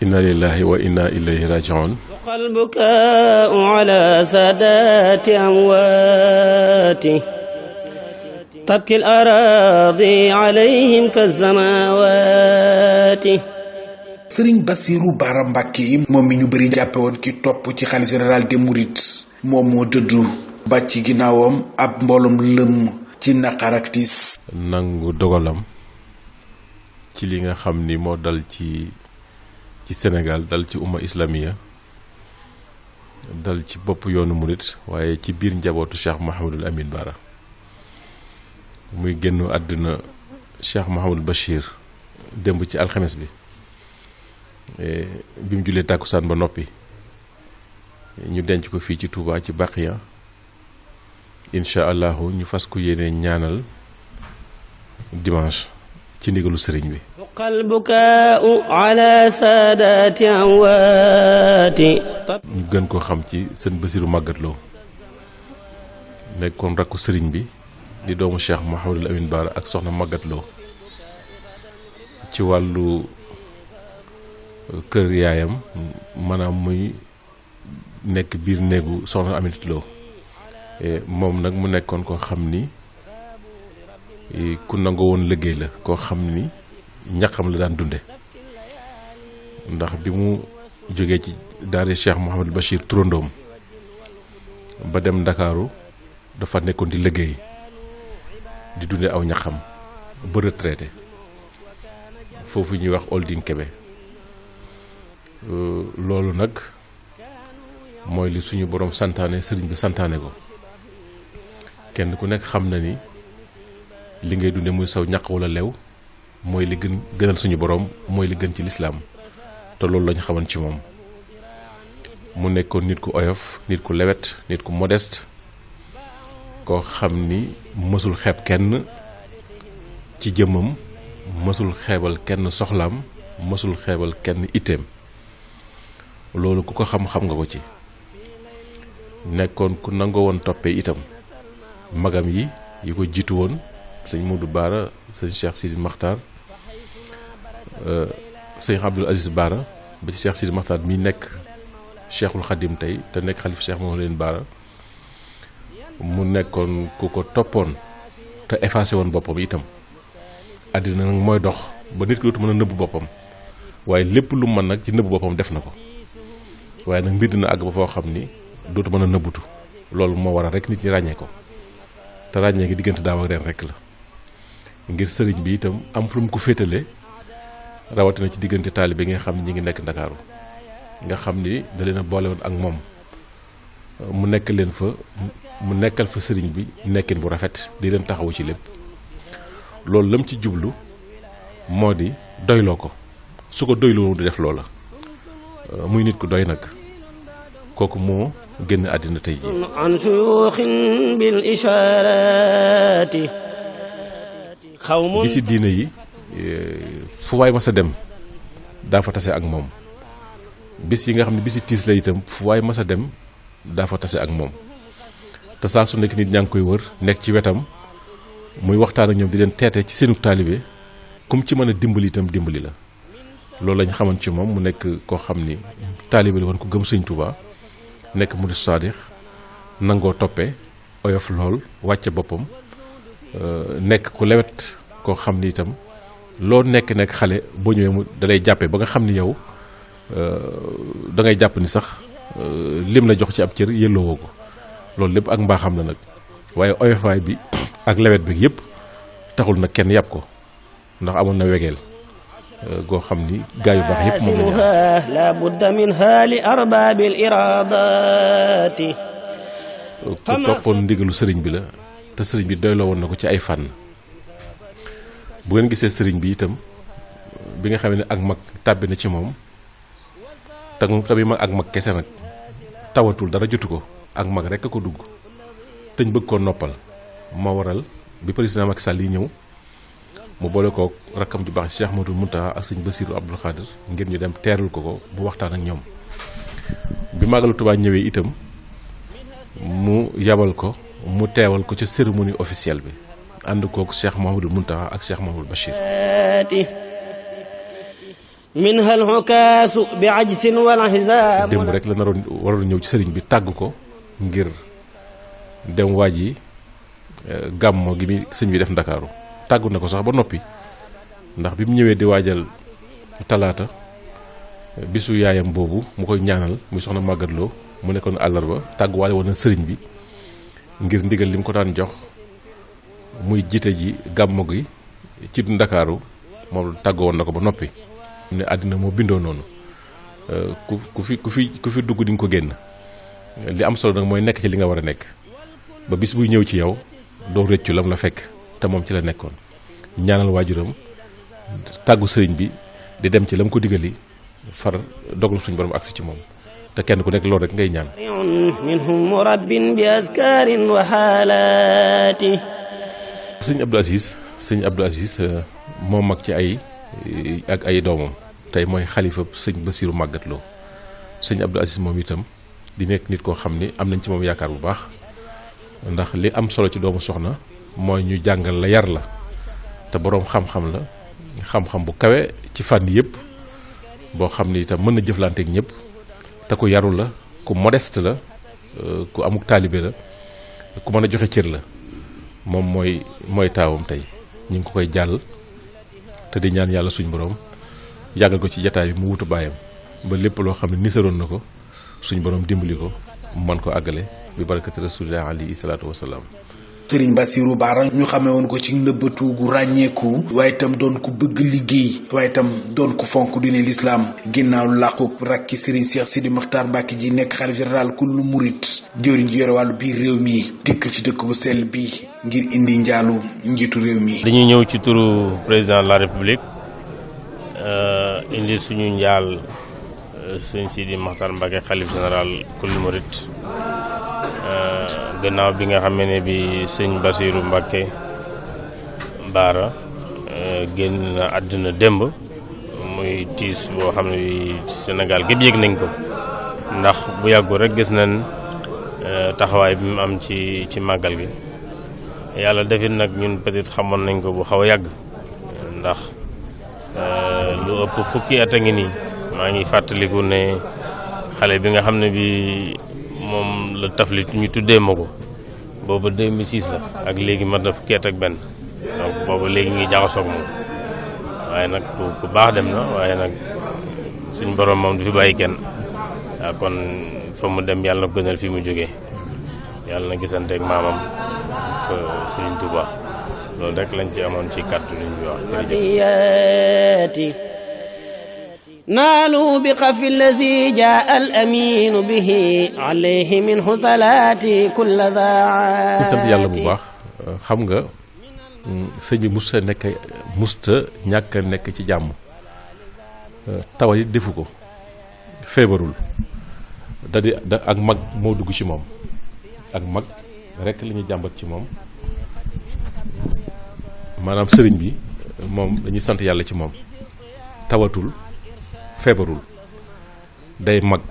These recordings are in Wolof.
inna lillahi wa inna ilayhi raji'un. qalbuka ala sadati amwati tabki al-aradi alayhim kazamawati. Sëriñ Bassirou Bara Mbacké moom mi ñu bëri jàppe woon ki topp ci xalifa général des mourides moom moo dëddu ba ci ginnaawam ab mbooloom lëmm ci naqar ak tiis. nangu dogalam ci li nga xam ni moo dal ci Sénégal dal ci umma islamiya dal ci bopp yoonu murit waaye ci biir njabootu Cheikh Mouhamadul Amin Bara muy génn àdduna Cheikh Mouhamadul Bachir démb ci alxames bi bi mu jullee tàkkusaan ba noppi ñu denc ko fii ci Touba ci Baqiya incha allahu ñu fas ko yéene ñaanal dimanche ci ndigalu sëriñ bi. qalbuka ala saadati amwaati. ñu gën koo xam ci sëñ Bassirou Maguette Lo nekkoon rakku sëriñ bi di doomu Cheikh Mouhamadul Amin Bara ak soxna Maguette Lo ci wàllu kër yaayam maanaam muy nekk biir néegu soxna Aminata Lo moom nag mu nekkoon koo xam ni ku nangoo woon liggéey la koo xam ni ñaqam la daan dunde ndax bi mu jógee ci daara Cheikh Mouhamadul Bachir turandoom ba dem Ndakaaru dafa nekkoon di liggéey di dunde aw ñaqam ba retraité foofu ñuy wax Holding Kébé loolu nag mooy li suñu borom santaane sëriñ bi santaane ko kenn ku nekk xam na ni li ngay dunde muy saw ñaq wala lew mooy li gënal suñu borom mooy li gën ci lislaam te loolu lañu xaman ci moom mu nekkoon nit ku oyof nit ku lewet nit ku modeste koo xam ni mësul xeeb kenn ci jëmmam mësul xeebal kenn soxlaam mësul xeebal kenn itteem loolu ku ko xam-xam nga ko ci nekkoon ku nangoo woon toppee itam magam yi ko jiitu woon sëñ Modou Bara sëñ Cheikh Sidi Makhtar sëñ Abdoul Aziz Bara ba ci Cheikh Sidi Makhtar mi nekk Cheikhul Khadim tey te nekk xalifa Cheikh Mouhamadou Bara mu nekkoon ku ko toppoon te effacé woon boppam itam àddina nag mooy dox ba nit ki dootu mën a nëbb boppam waaye lépp lu mën nag ci nëbb boppam def na ko waaye nag mbir dina àgg ba foo xam ni dootu mën a nëbbutu loolu moo waral rek nit ñi ràññee ko te ràññee gi diggante daaw ak ren rek la ngir sëriñ bi itam am fu mu ko féetale rawatina ci diggante taalibe nga xam ni ñi ngi nekk Ndakaaru nga xam ni da leen a boole woon ak moom mu nekk leen fa mu nekkal fa sëriñ bi nekkin bu rafet di leen taxawu ci lépp loolu lam ci jublu moo di doyloo ko su ko doyloo du def loola muy nit ku doy nag kooku moo génn àddina tey ji an suyuxin bil ishaarati bisi diine yi fu waay mas a dem daa fa tase ak moom bis yi nga xam ne bisi tiis la itam fu waay mas a dem daa fa tase ak moom te saa su nekk nit ñaa ngi koy wër nekk ci wetam muy waxtaan ak ñoom di leen teete ci seenu taalibe kum ci mën a dimbali itam dimbali la loolu lañ xaman ci moom mu nekk koo xam ni taalibe la woon ko gëm sëñ Tuubaa nekk murid saadix nangoo toppee oyof lool wàcce boppam nekk ku lewet koo xam ni itam loo nekk xale boo ñëwee mu dalay jàppe ba nga xam ni yow da ngay jàpp ni sax lim la jox ci ab cër yëlloowoo ko loolu lépp ak mbaaxam la nag waaye oyofaay bi ak lewet bi yëpp taxul nag kenn yàpp ko ndax amoon na wegeel goo xam ni gaa yu baax yëpp moom la ñu la budda minha li arbaabil iraadaati ku toppoon ndigalu sëriñ bi la te sëriñ bi doyloo woon na ko ci ay fànn bu ngeen gisee sëriñ bi itam bi nga xam ne ak mag tàbbi na ci moom te tamit mag ak mag kese nag tawatul dara jotu ko ak mag rek a ko dugg te ñu bëgg koo noppal moo waral bi président Macky Sall yi ñëw mu boole ko rakkam ju baax Cheikh Modou Mountakha ak sëñ Bassirou Abdoul Khadir ngir ñu dem teerul ko bu waxtaan ak ñoom bi Magalu Touba ñëwee itam mu yabal ko mu teewal ko ca cérémonie officielle bi ànd kook Cheikh Mouhamadou Mountakha ak Cheikh Mouhamadou Bachir منها العكاس بعجز والحزام démb rek la waroon ñëw ci sëriñ bi tàgg ko ngir dem waaji gàmmo gi mi sëñ bi def Ndakaaru tàggu na ko sax ba noppi ndax bi mu ñëwee di waajal talaata bisu yaayam boobu mu koy ñaanal muy soxna Maguette Lo mu nekkoon àllarba tàggu waale woon na sëriñ bi ngir ndigal li mu ko daan jox muy jiite ji gàmmo gi ci Ndakaaru moom tàggoo woon na ko ba noppi ne àddina moo bindoo noonu ku fi dugg di nga ko génn li am solo nag mooy nekk ci li nga war a nekk ba bis buy ñëw ci yow doo rëccu lam la fekk te moom ci la nekkoon ñaanal waajuram tàggu sëriñ bi di dem ci lam ko digali far dogal suñu borom agsi ci moom te kenn ku nekk loolu rek ngay ñaan minhum murabbin bi azkarin wa xaalaati sëñ Abdou Aziz moo mag ci ay doomam tey mooy xalifa sëñ Basiiru Maguette Lo sëñ Abdou Aziz moom itam di nekk nit koo xam ni am nañ ci moom yaakaar bu baax ndax li am solo ci doomu soxna mooy ñu jàngal la yar la te boroom xam-xam la xam-xam bu kawe ci fànn yëpp boo xam ni itam mën na jëflanteek ñëpp te ku yaru la ku modeste la ku amuk taalibe la ku mën a joxe cër la moom mooy taawam tey ñu ngi ko koy jàll te di ñaan yàlla suñ borom yàggal ko ci jataay bi mu wutu baayam ba lépp loo xam ne nisaroon na ko suñ borom dimbali ko man ko àggale bi barakati rasulillah alayhi salaatu wasalaam. Sëriñ Bassirou Bara ñu xamee woon ko ci nëbbatu gu ràññeeku waaye itam doon ku bëgg liggéey waaye itam doon ku fonk diine lislaam ginnaaw làqu rakki Sëriñ Cheikh Sidi Mokhtar Mbacké ji nekk xalif général kullu murit jëwriñ ji yore wàllu biir réew mi dikk ci dëkk bu sell bi ngir indi njaalu njiitu réew mi. dañuy ñëw ci turu président de la république indi suñu njaal Sëriñ Sidi Mokhtar Mbacké xalif général kullu murit gannaaw bi nga xam ne bi sëñ Bassirou Mbacké Bara génn na àdduna démb muy tiis boo xam ne bi Sénégal gépp yëg nañ ko ndax bu yàggu rek gis nañ taxawaay bi mu am ci màggal gi yàlla defit nag ñun peut-être xamoon nañ ko bu xaw a yàgg ndax lu ëpp fukki at a ngi nii maa ngi fàttaliku ne xale bi nga xam ne bi moom la taflit ñu tuddee ma ko booba 2006 la ak léegi mat na fukki at ak benn donc booba léegi ngi jaxasoog moom waaye nag ku baax dem na waaye nag suñ borom moom du fi bàyyi kenn waaw kon fa mu dem yàlla na gënal fi mu jógee yàlla na gisanteeg maamam fa Serigne Touba loolu rek lañ ci amoon ci kàddu liñ bi wax jërëjëf نالوا بقف الذي جاء الأمين به عليه منه ثلاثي كل ذا sant yàlla bu baax xam nga sëñ bi musta ñàkk a nekk ci jàmm tawat yi defu ko feebarul da ak mag moo dugg ci moom ak mag rekk la ñuy jàmbat ci moom maanaam sëriñ bi moom dañuy sant yàlla ci moom tawatul feebarul day mag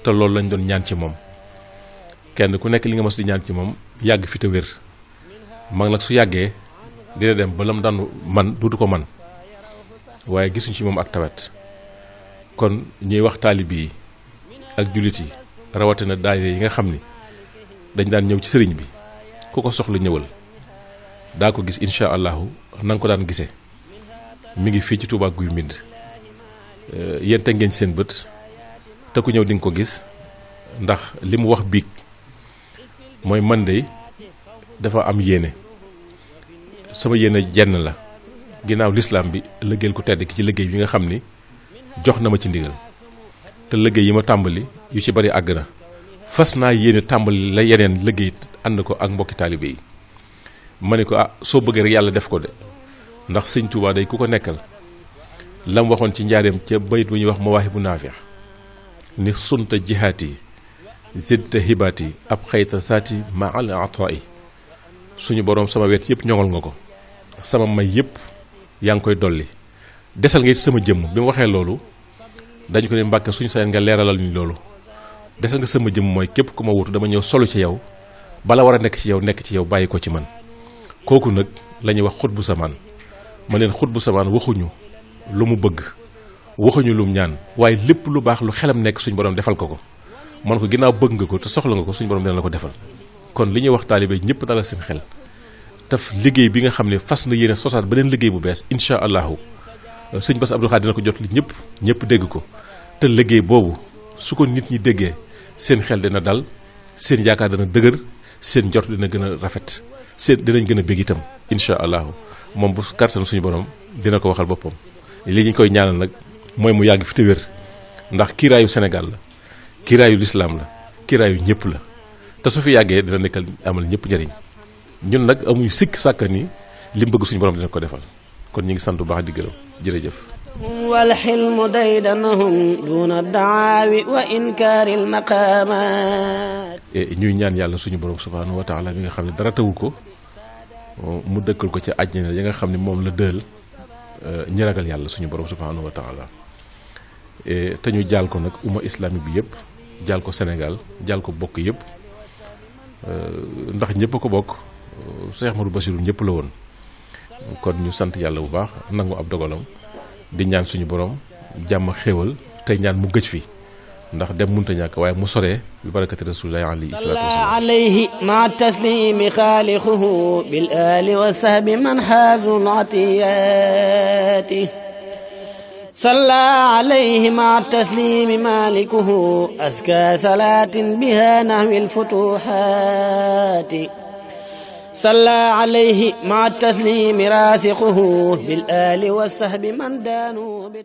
te loolu lañ doon ñaan ci moom kenn ku nekk li nga mos di ñaan ci moom yàgg fi te wér mag nag su yàggee dina dem ba lam daan man duutu ko man waaye gisuñ ci moom ak tawet kon ñuy wax taalibe yi ak jullit yi rawatina daayira yi nga xam ni dañ daan ñëw ci sëriñ bi ku ko soxla ñëwal daa ko gis incha allahu na nga ko daan gisee mi ngi fii ci Touba Guy Mbind yéen te ngeen ci seen bët te ku ñëw di nga ko gis ndax li mu wax biig mooy man de dafa am yéene sama yéene jenn la ginnaaw lislaam bi liggéeyal ku tedd ki ci liggéey bi nga xam ni jox na ma ci ndigal te liggéey yi ma tàmbali yu ci bari àgg na fas naa yéene tàmbali la yeneen liggéey ànd ko ak mbokki taalibe yi ma ne ko soo bëggee rek yàlla def ko de ndax sëñ Touba day ku ko nekkal lam waxoon ci njaareem ca bayit bu ñuy wax mawaahibu naafi' ni sunta jihaati zidta hibaati ab xayta saati ma al ata'i suñu boroom sama wet yëpp ñoŋal nga ko sama may yëpp yaa ngi koy dolli desal nga it sama jëmm bi mu waxee loolu dañu ko ne Mbàkke suñu sañoon nga leeralal ni loolu desal nga sama jëmm mooy képp ku ma wutu dama ñëw solu ci yow bala war a nekk ci yow bàyyi ko ci man kooku nag la ñuy wax xutbu samaan ma leen xutbu samaan waxuñu lu mu bëgg waxuñu lum ñaan waaye lépp lu baax lu xelam nekk suñu borom defal ko man ko ginnaaw bëgg nga ko te soxla nga ko suñu borom dina la ko defal kon li ñuy wax taalibe ñëpp dalal seen xel taf liggéey bi nga xam ne fas na yéene sosaat beneen liggéey bu bees incha allahu sëñ Bass Abdou Khadre dina ko jot li ñëpp dégg ko te liggéey boobu su ko nit ñi déggee seen xel dina dal seen yaakaar dana dëgër seen njort dina gën a rafet dinañ gën a bég itam incha allahu moom bu kàttan suñu borom dina ko waxal boppam li ñu koy ñaanal nag mooy mu yàgg fi te wér ndax kiiraayu Sénégal la kiiraayu lislaam la kiiraayu ñëpp la te su fi yàggee dina nekkal amal ñëpp njëriñ ñun nag amuñu sikk sàkk ni li mu bëgg suñu borom dina ko defal kon ñu ngi sant bu baax di gërëm jërëjëf. wal xilmu daydanahum duna daawi wa inkaari al maqaamaat. ñuy ñaan yàlla suñu borom subhaanahu wa taala bi nga xam ne dara tawu ko mu dëkkal ko ci àjjana ya nga xam ne moom la dël ñi ragal yàlla suñu borom subhaanahu wa taala te ñu jaal ko nag umma islamique bi yëpp jaal ko Sénégal jaal ko bokk yëpp ndax ñëpp a ko bokk Cheikh Ahmadou Bassirou ñëpp la woon kon ñu sant yàlla bu baax nangu ab dogalam di ñaan suñu borom jàmm xéewal tey ñaan mu gëj fi ndax dem munta ñàkk waaye mu soree bi barakati rasulillahi alayhi salaatu wasalaam alayhi ma taslimi xaalixuhu bil ali wa sahbi man xaazu atiyati salla alayhi ma taslimi malikuhu aska salaatin biha nahwi alfutuhaati salla alayhi ma taslimi raasiquhu bil ali wa sahbi man daanu bi